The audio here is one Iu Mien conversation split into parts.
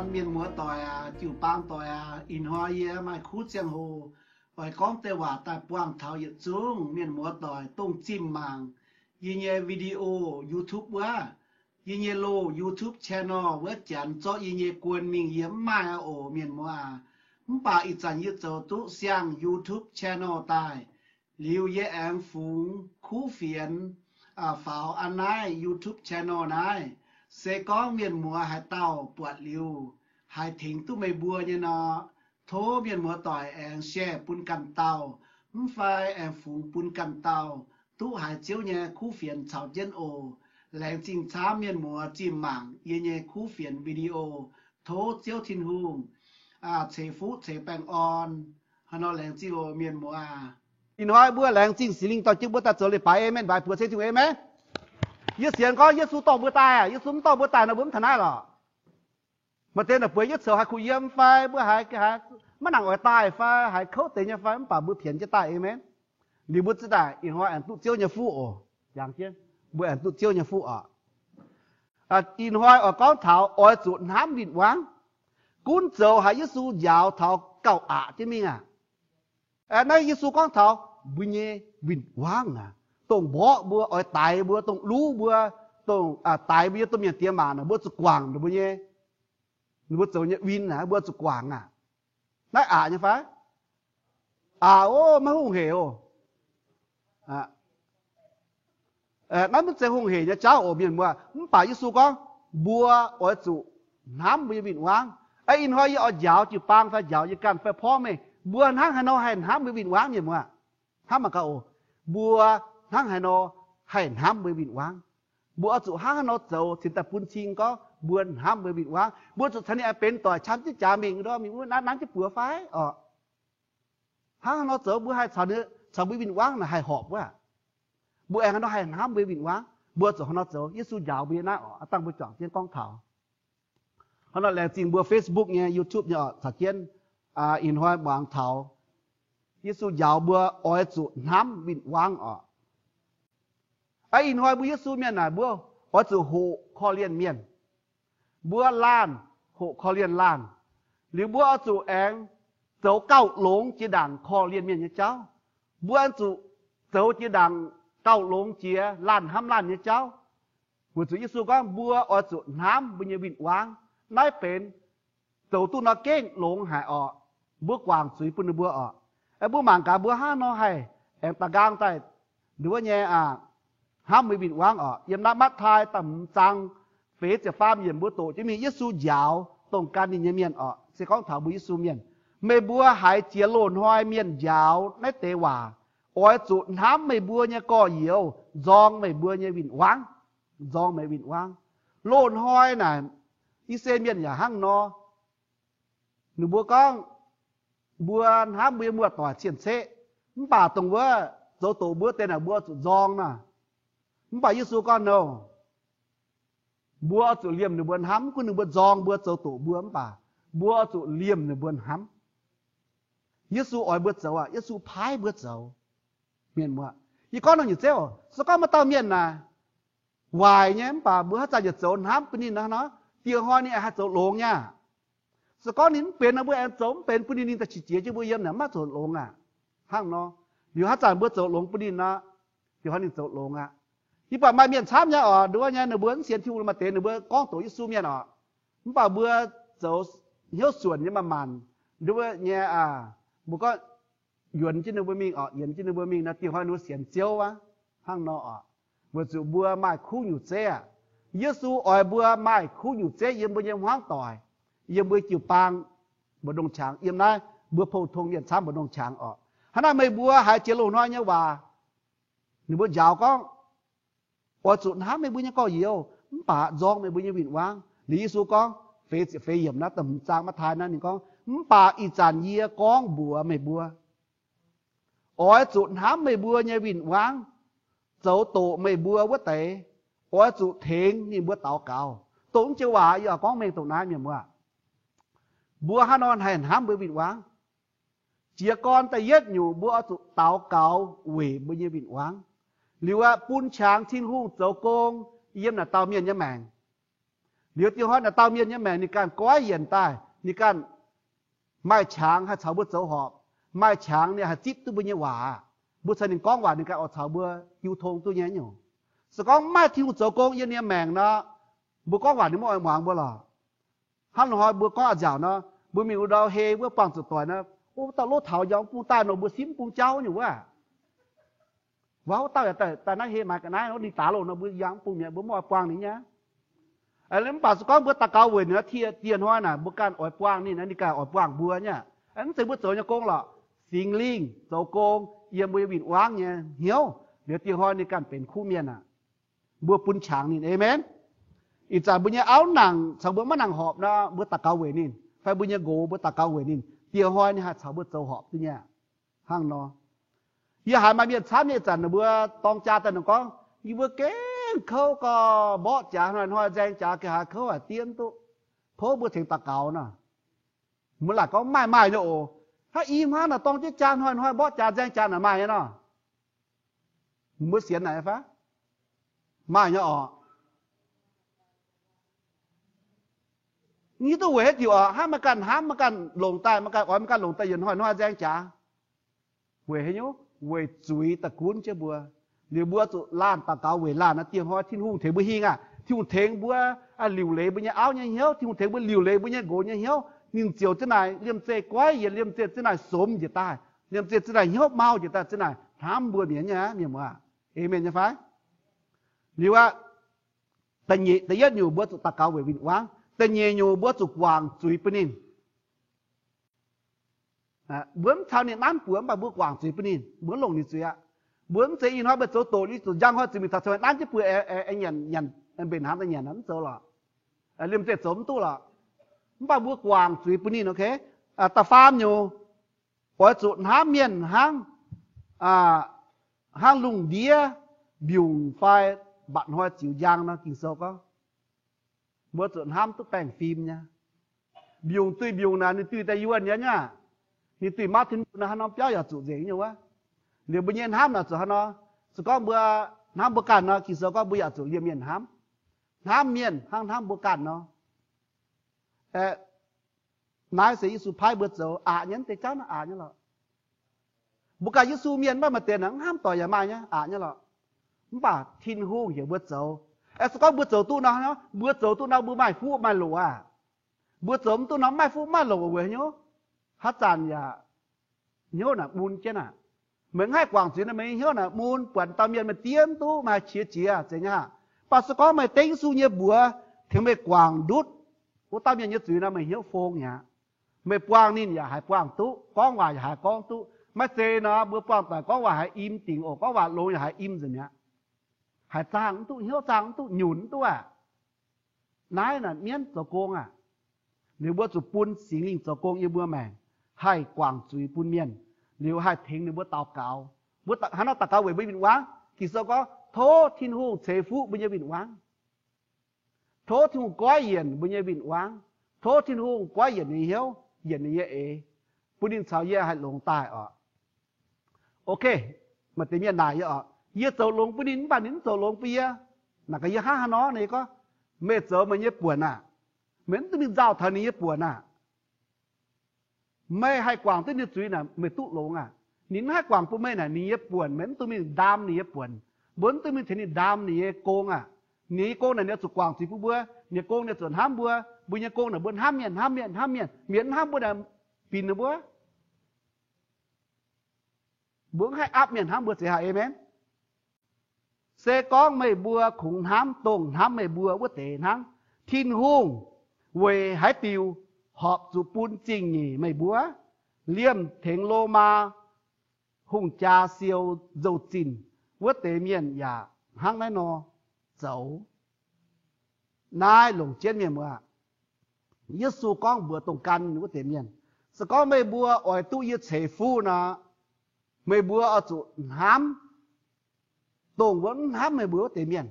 Mienh muoz doic aac, jiu-baang doic aac, ih hnoi yie maaih kuv ziangh hoc oix gorngv deix waac daaih buangh taux yietc zungv mienh muoz doic dongh zinh mangc yie nyei video YouTube wuov. Yie nyei loz YouTube channel wuov janx zorqv yie nyei guon mingh yie mv maaih aqv oc, mienh muoz aac. Mv baac ih zanc yie zoux duqv siang YouTube channel daaih liuz, yie aengx fungx kuv fienx faaux an naaiv YouTube channel naaiv. Se gorngv mienh muoz haaix dauh buatc liuz haiz tengx duqv meih mbuo nyei nor, tov mienh muoz doic aengx share bun ganh dauh, mv fai aengx fungx bun ganh dauh duqv haiz Ziouv nyei kuv fienx caux jienv oc. Laengz zingh camv mienh muoz zinh mangc yie nyei kuv fienx video. Tov Ziouv Tin-Hungh ceix fuqv ceix baengh orn. Hnangv nor laengz zingh oc mienh muoz aac. Ih hnoi mbuo laengz zingh Singx Lingh dorh jienv mbuo daaih zoux leiz-baaix, aamen, waaic buoz ceng Tin-Hungh, aamen. Yie sienx gorngv Yesu dorh mbuo daaih aac, Yesu mv dorh mbuo daaih nor mbuo mv taux naaiv lorqc. Maaih deix naaic bueix jienv coux haiz kuh yiem fai mbuo haiz, haiz maiv nangc oix daaih fai haiz kouv deix nyei fai, mv baac mbuo pienx jienv daaih, aamen. Liuz mbuo ziouc daaih ih hnoi aengx duqv Ziouv nyei fuqv oc. Jangx jienv mbuo aengx duqv Ziouv nyei fuqv oc. Ih hnoi oix gorngv taux oix zuqc hnamv win-wangv. Gunv zoux haiz Yesu njaaux taux gauh aqc jienv mingh aac. Naaiv Yesu gorngv taux mbuo nyei win-wangv aac, dongh mborqv mbuo, oix daix mbuo, dongh luv mbuo, dongh daix mbuo nyei domh mienh diex maac naaic, mbuo zuqc guangc ninh mbuo nyei, ninh mbuo zoux nyei win aac, mbuo zuqc guangc aac. Naaiv aqc nyei fai? Aqc oc, maiv hungh hec oc. Naaiv maiv zeiz hungh hec nyei jauv oc, mienh muoz. Mv baac Yesu gorngv, mbuo oix zuqc hnamv mbuo nyei win-wangv. Ih hnoi yie oix njaaux jiu-baang fai njaaux yie ganh fai porv meih, mbuo hnangv haaix nor haih hnamv mbuo win-wangv, mienh muoz? Hnamv mangc gaax oc. Mbuo hnangv haaix nor haih hnamv mbuo win-wangv? Mbuo oix zuqc hnangv haaix nor zoux cingx daaih bun cing gorngv mbuo hnamv mbuo win-wangv? Mbuo zuqc caux ninh aengx benx doic, qam jienv jaax mingh ndor, mingh wuov nanv jienv buoz fai oc? Hnangv haaix nor zoux mbuo haih caux, caux mbuo win-wangv naaic haih horpc wuov? Mbuo aengx haaix nor haih hnamv mbuo win-wangv? Mbuo zuqc haaix nor zoux? Yesu njaaux mbuo nyei naaiv oc. Aav dangh mbuo juangc jienv gorngv taux. Hnangv nor laengz zingh mbuo Facebook nyei, YouTube nyei oc, caux jienv ih hnoi muangx taux Yesu njaaux mbuo oix zuqc hnamv win-wangv oc. Ih hnoi mbuo Yesu mienh naaic, mbuo oix zuqc hoqc korv-lienh mienh. Mbuo laanh hoqc korv-lienh laanh. Liuz mbuo oix zuqc aengx zoux gauh longx jiex ndaangc korv-lienh mienh nyei jauv. Mbuo aengx zuqc zoux jiex ndaangc gauh longx jiex laanh hnamv laanh nyei jauv. Weic zuqc Yesu gorngv mbuo oix zuqc hnamv mbuo nyei win-wangv. Naaiv benx zoux duqv nor gengh longx haic orqc. Mbuo guangc zuiz bun ninh mbuo orqc. Mbuo mangc gaax mbuo hnangv nor haih aengx da'nqaang daaih, nduov nyei aac, hnamv mbuo win-wangv orqc. Yiem naaiv Matv^taai da'hmz zaang feix ziepc faam yiemc mbuo doqc jienv mingh Yesu njaaux dongh gan ninh nyei mienh orqc. Se gorngv taux mbuo Yesu mienh, meih mbuo haiz jiex loz-hnoi mienh njaaux naaiv deix waac, oix zuqc hnamv meih mbuo nyei gorx-youz nzorng meih mbuo nyei win-wangv. Nzorng meih win-wangv. Loz-hnoi naaic, I^saa^laa^en Mienh yaac hnangv nor. Ninh mbuo gorngv, mbuo hnamv mbuo nyei muoz-doic cien-ceqv, mv baac dongh wuov zoux doqc mbuo deix naaic mbuo zuqc nzorng nor. Mv baac Yesu gorngv nouh, mbuo oix zuqc liemh ninh mbuo hnamv. Mv gunv ninh mbuo nzorng mbuo, zoux doqc mbuo, mv baac mbuo oix zuqc liemh ninh mbuo hnamv. Yesu oix mbuo zoux aac, Yesu paaiv mbuo zoux. Mienh muoz, yie gorngv nor nyei zeiv oc, se gorngv maaih dauh mienh naaic, waaic nyei, mv baac mbuo haaix zanc yietc zoux hnamv bun ninh nor, dieh hnoi ninh aengx haih zoux longx nyei aqv. Se gorngv ninh mv benx nor, mbuo aengx zoux mv benx bun ninh, ninh daaih qiex jiez jienv mbuo yiem naaic, maiv zoux longx aqv. Hnangv nor, liuz haaix zanc mbuo zoux longx bun ninh nor, dieh hnoi ninh zoux longx aqv. Yie buatc maaih mienh camv nyei oc, nduov nyei, ninh mbuo mv sienx Tin-Hungh, maaih deix ninh mbuo gorngv doqc Yesu mienh oc, mv baac mbuo zoux hnyouv suonc nyei, manc-manc, nduov nyei aac, mbuo gorngv yuonx jienv ninh mbuo mingh oc, yienx jienv ninh mbuo mingh nor, dieh hnoi ninh mbuo sienx Ziouv aqv. Hnangv nor oc, weic zuqc mbuo maaih kuv nyungc zeiv aqv. Yesu oix mbuo maaih kuv nyungc zeiv yiem mbuo nyei hmuangv doic, yiem mbuo jiu-baang mbu'ndongx qangx, yiem naaiv mbuo pou-tong mienh camv mbu'ndongx qangx oc. Hnangv naaic meih mbuo haiz jiex loz-hnoi nyei waac, ninh mbuo njaaux gorngv, oix zuqc hnamv meih mbuo nyei gorx-youz, mv baac nzorng meih mbuo nyei win-wangv. Liuz Yesu gorngv, feix ziepc feix yiemc naaiv, da'hmz zaang Matv^taai naaiv, ninh gorngv, mv baac ih zanc yie gorngv mbuox meih mbuo, oix zuqc hnamv meih mbuo nyei win-wangv, zoux doqc meih mbuo wuov deix, oix zuqc tengx ninh mbuo daux gaux. Dongh mv joux waac yie oix gorngv mengh dongh naaiv, mienh muoz. Mbuo hnangv nor haih hnamv mbuo win-wangv. Jiez gorn da'yietv nyungc, mbuo oix zuqc daux gaux weic mbuo nyei win-wangv. Liuz aqv, bun qangx Tin-Hungh zoux gong yiem naaic dauh mienh nyei maengc. Liuz dieh hnoi naaic dauh mienh nyei maengc ninh ganh goiv yienc daaih, ninh ganh maaih qangx haih caux mbuo zoux horpc, maaih qangx ninh haih zipv duqv mbuo nyei waac. Mbuo caux ninh gorngv waac ninh ganh oix caux mbuo jiu tong duqv nyei nyungc. Se gorngv mv maaih Tin-Hungh zoux gong yiem ninh nyei maengc nor, mbuo gorngv waac ninh maiv oix muangx mbuo lorqc. Hnangv loz-hnoi mbuo gorngv a'nziaauc nor, mbuo mingh wuov ndau hei wuov buangh zuqc doic nor, wuov dauh lov taux yaac mv bung daaih nor mbuo simv mv bung jauv nyungc wuov. Wuov dauh yaac daaih naaiv hei maaiz ga'naaiv nor, ninh daaih loh nor mbuo yaac mv bung mi'aqv, mbuo mv oix buangh ninh nyei. Mv baac se gorngv mbuo daux gaux weic ninh, dieh hnoi naaic mbuo ganh oix buangh ninh, ninh ganh oix buangh mbuo nyei. Mv zeiz mbuo zoux nyei gong lorqc. Singx Lingh zoux gong yiem mbuo nyei win-wangv nyei hnyouv. Liuz dieh hnoi ninh ganh benx kuv mienh aqv. Mbuo bun qangx ninh. Aamen. Ih zanc mbuo nyei auv nangc caux mbuo maiv nangc horpc nor, mbuo daux gaux weic ninh, fai mbuo nyei nqox mbuo daux gaux weic ninh, dieh hnoi ninh haih caux mbuo zoux horpc duqv nyei aqv. Hnangv nor, yie haiz maaih mienh camv nyei ih zanc ninh mbuo dorng jaa daaih ninh gorngv, yie mbuo gengh kouv gau, mborqv jaax hnoi-hnoi nzaeng jaax, gengh haiz kouv haic, diev mv duqv. Tov mbuo tengx daux gaux nor. Mbuo laaic gorngv maaih, maaih nyei oc. Hnangv i hnangv naaic dorng jienv jaa hnoi-hnoi mborqv jaax nzaeng jaax naaic maaih nyei nor. Mbuo sienx naaic fai? Maaih nyei oc. Yie duqv weic haaix diuc oc? Hnangv meih ganh hnamv, meih ganh longc daaih, meih ganh oix, meih ganh longc daaih yietc hnoi-hnoi nzaeng jaax. Weic haaix nyungc? Weic zuiz daaih gunv jienv mbuo. Liuz mbuo zuqc laanh daux gaux weic laanh naaiv dieh hnoi Tin-Hungh tengx mbuo hingh aqv. Tin-Hungh tengx mbuo liuc leiz mbuo nyei auv nyei hnyouv. Tin-Hungh tengx mbuo liuc leiz mbuo nyei nqox nyei hnyouv. Ninh ziouc zinh naaic liemh zeih goiv yienc, liemh zeih zinh naaic somx njiec daaih, liemh zeih zinh naaic hnyouv mau njiec daaih, zinh naaic hnamv mbuo mi'aqv nyei, mienh muoz. Aamen nyei fai? Liuz aqv, da'nyeic, da'yietv nyungc mbuo zuqc daux gaux weic win-wangv. Da'nyeic nyungc mbuo zuqc guangc zuiz bun ninh. Mbuo mv caux ninh nanv buoz mv baac mbuo guangc zuiz bun ninh, mbuo mv longc ninh zuiz aqv. Mbuo mv zeiz ih hnoi meih zoux doqc, zuqc njang hnoi zuqc mingh taux cong nanv jienv buoz, nyanc, mbenc hnaangx daaih nyanc, mv zoux lorqc. Liemh zeih zoux mv duqv lorqc. Mv baac mbuo guangc zuiz bun ninh, ok. Da'faam nyungc, oix zuqc hnamv mienh hnangv, hnangv lungh ndiev mbiungc fai mba'hnoi ziux njang nor. Ging-Sou gorngv mbuo zuqc hnamv duqv baengh fim nyei. Mbiungc duih mbiungc naaic ninh duih daaih yuonh nyei aqv. Ninh duih mauv tin-muonh naaic, haaix norm biauv yaac zuqc nzengc nyei wuov. Liuz mbuo nyei hnamv naaic zuqc haaix nor? Se gorngv mbuo hnamv mbuo ganh nor, Ging-Sou gorngv mbuo yaac zuqc liemh mienh hnamv. Hnamv mienh hnangv hnamv mbuo ganh nor. Naaiv se Yesu paaiv mbuo zoux, aqc nyei, mv deix jauv naaiv aqc nyei lorqc. Mbuo ganh Yesu mienh maiv maaih deix naaic, mv hnamv doic yaac maaih nyei, aqc nyei lorqc. Mv baac Tin-Hungh heuc mbuo zoux. Aeqv, se gorngv mbuo zoux duqv nor, mbuo zoux duqv nor mbuo maaih fuqv maaih loc aqv. Mbuo zoux mv duqv nor mv maaih fuqv mv maaih loc weic haaix nyungc? Haaix zanc yaac hnyouv naaic mun jienv aqv. Meih mv haih guangc zuiz nor, meih nyei hnyouv naaic mun, buatc dauh mienh meih diev mv duqv, meih haih qiex jiez, zeiz nyei aqv. Mv baac se gorngv meih dengv Yesu nyei mbuox tengx meih guangc ndutv wuov dauh mienh nyei zuiz nor, meih hnyouv fong aqv. Meih buangh ninh yaac haiz buangh duqv, gorngv waac yaac haiz gorngv duqv. Maiv zeiz nor mbuo buangh doic gorngv waac haiz im dingc oc, gorngv waac longx yaac haiz im nzengc mi'aqv. Haiz zaangh mv duqv, hnyouv zaangh mv duqv, nyunc mv duqv aqv. Naaiv naaic mienv zoux gong aqv. Liuz mbuo zuqc bun Singx Lingh zoux gong yiem mbuo maengc, haih guangc zuiz bun mienh, liuz haih tengx ninh mbuo daux gaux. Mbuo hnangv nor daux gaux weic mbuo win-wangv. Ging-Sou gorngv, tov Tin-Hungh ceix fuqv mbuo nyei win-wangv. Tov Tin-Hungh goiv yienc mbuo nyei win-wangv. Tov Tin-Hungh goiv yienc ninh hnyouv, yienc ninh nyei eix, bun ninh caux yie haih longx daaih oc. Ok, maaih deix mienh naaic yie oc, yie zoux longx bun ninh mv baac ninh mv zoux longx bun yie. Naaic gaax yie hnangv haaix nor? Ninh gorngv, meih zoux meih nyei buonc aah, meih mv duqv mingh nzauh taux ninh nyei buonc aah. Meih haih guangc duqv ninh nyei zuiz naaic, meih duqv longx aah. Ninh mv haih guangc bun meih naaic, ninh nyei buonc, meih mv duqv mingh ndaam ninh nyei buonc. Mbuo mv duqv mingh tengx ninh ndaam ninh nyei gong aah. Ninh nyei gong naaic ninh oix zuqc guangc zuiz bun mbuo. Ninh nyei gong ninh oix zuqc hnamv mbuo. Mbuo nyei gong naaic mbuo hnamv mienh, hnamv mienh, hnamv mienh. Mienh mv hnamv mbuo naaic, binc ninh mbuo. Mbuo mv haih aapv mienh hnamv mbuo zeiz haah. Aamen. Se gorngv meih mbuo kungx hnamv dongh hnamv meih mbuo wuov deix hnangv, Tin-Hungh weic haaix diuc horpc zuqc bun zingh nyeic meih mbuo? Liemh tengx Lomaa hungh jaa siou nzou-zinh wuov deix mienh yaac hnangv naaiv nor zoux. Naaiv longc jienv mienh muoz. Yesu gorngv mbuox dongh gan wuov deix mienh, se gorngv meih mbuo oix duqv yie ceix fuqv nor, meih mbuo oix zuqc hnamv dongh wuov mv hnamv meih mbuo wuov deix mienh.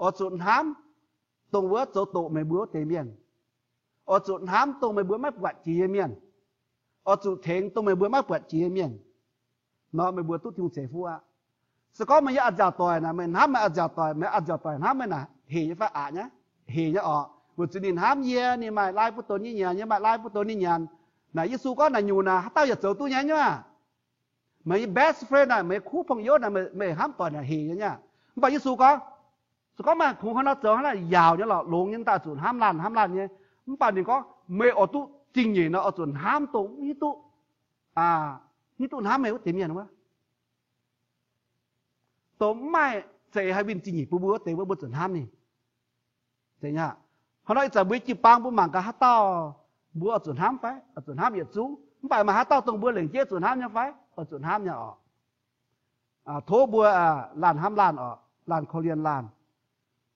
Oix zuqc hnamv dongh wuov zoux doqc meih mbuo wuov deix mienh. Oix zuqc hnamv dongh meih mbuo maiv buatc jiex nyei mienh. Oix zuqc tengx dongh meih mbuo maiv buatc jiex nyei mienh. Nor meih mbuo duqv Tin-Hungh ceix fuqv aqv. Se gorngv meih nyei a'nziaauc doic naaic, meih hnamv meih a'nziaauc doic, meih a'nziaauc doic hnamv meih naaic, hec nyei fai aqc nyei? hec nyei orqc. Weic zuqc ninh hnamv yie, ninh maaih lai buv donx nyei nyanc, yie maaih lai buv donx nyei nyanc. Naaic Yesu gorngv naaic nyungc naaic haaix dauh yaac zoux duqv nyei nyuv aac. Meih nyei best friend naaic, meih nyei kuv pong youz naaic, meih hnamv doic naaic hec nyei nyuv aac. Mv baac Yesu gorngv, se gorngv maaih kungx hnangv nor zoux hnangv naaic yaauc nyei lorqc, longx nyei, daaih zuqc hnamv laanh hnamv laanh nyei. Mv baac ninh gorngv meih oix duqv zingh nyeic nor oix zuqc hnamv dongh hiuv duqv, hiuv duqv hnamv meih wuov deix mienh wuov, dongh mv maaih zeix haih winh zingh nyeic bun mbuo wuov deix wuov, mbuo zuqc hnamv ninh. Hnangv nor ih zanc mbuo jiu-baang mbuo mangc gaax haaix dauh mbuo oix zuqc hnamv fai? Oix zuqc hnamv yietc zungv. Mv baac maaih haaix dauh dongh mbuo lengc jeiv zuqc hnamv nyei fai? Oix zuqc hnamv nyei orqc. Tov mbuo laanh hnamv laanh orqc, laanh korv-lienh laanh.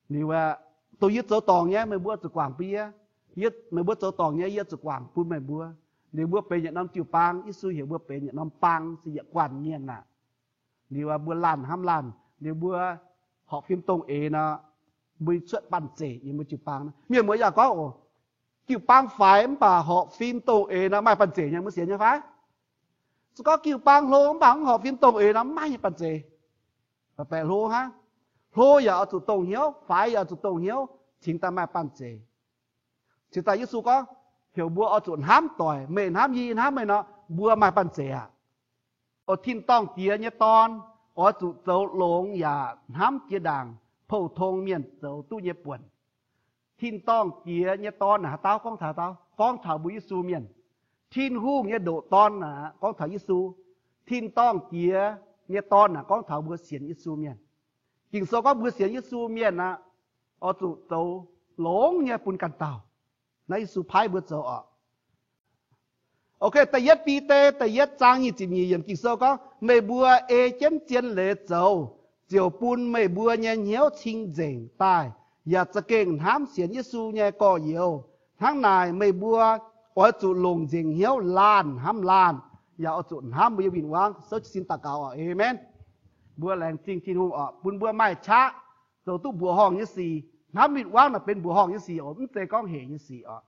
Liuz aeqv, dongh yie zoux dorngc nyei meih mbuo zuqc guangc bun yie. Meih mbuo zoux dorngc nyei yie zuqc guangc bun meih mbuo. Liuz mbuo benx yietc norm jiu-baang, Yesu heuc mbuo benx yietc norm baang, se yietc guanh mienh aqv. Liuz mbuo laanh hnamv laanh, liuz mbuo horpc fim dongh eix nor, mbuo cuotv banh zeic yiem mbuo jiu-baang. Mienh muoz yaac gorngv oc, jiu-baang faix mv baac horpc fim dongh eix nor maaih banh zeic nyei, mbuo sienx nyei fai? Se gorngv jiu-baang hlo mv baac mv horpc fim dongh eix nor mv maaih nyei banh zeic. Baeqc hlo hnangv. Hlo yaac oix zuqc dongh hnyouv, faix yaac oix zuqc dongh hnyouv, cingx daaih maaih banh zeic. Cingx daaih Yesu gorngv heuc mbuo oix zuqc hnamv doic, meih hnamv yie, yie hnamv meih nor, mbuo maaih banh zeic aqv. Oix Tin-dorngh Diex nyei dorn oix zuqc zoux longx yaac hnamv jiex ndaangc pou-tong mienh zoux duqv nyei buonc. Tin-dorngh Diex nyei dorn naaic haaix dauh gorngv taux, gorngv taux mbuo Yesu mienh. Tin-Hungh nyei ndoqc Dorn naaic gorngv taux Yesu. Tin-dorngh Diex nyei dorn naaic gorngv taux mbuo sienx Yesu mienh. Ging-Sou gorngv mbuo sienx Yesu mienh aqv, oix zuqc zoux longx nyei bun ganh dauh. Naaiv Yesu paaiv mbuo zoux oc. Ok, da'yietv Bide da'yietv zaang nyic ziepc nyeic yiemc Ging-Sou gorngv, meih mbuo ei jienv zien leiz zoux, ziouc bun meih mbuo nyei hnyouv cing-nzengc daaih, yaac za'gengh hnamv sienx Yesu nyei gorx-youz. Hnangv naaic meih mbuo oix zuqc longc nzengc hnyouv laanh hnamv laanh, yaac oix zuqc hnamv mbuo nyei win-wangv. Souv jiez sin daux gaux oc. Aamen. Mbuo laengz zingh Tin-Hungh oc, bun mbuo maaih qaqv zoux duqv mbuoqc horngh nyei sic. Hnamv win-wangv naaic benx mbuoqc horngh nyei sic oc, mv zeiz gorngv hec nyei sic oc.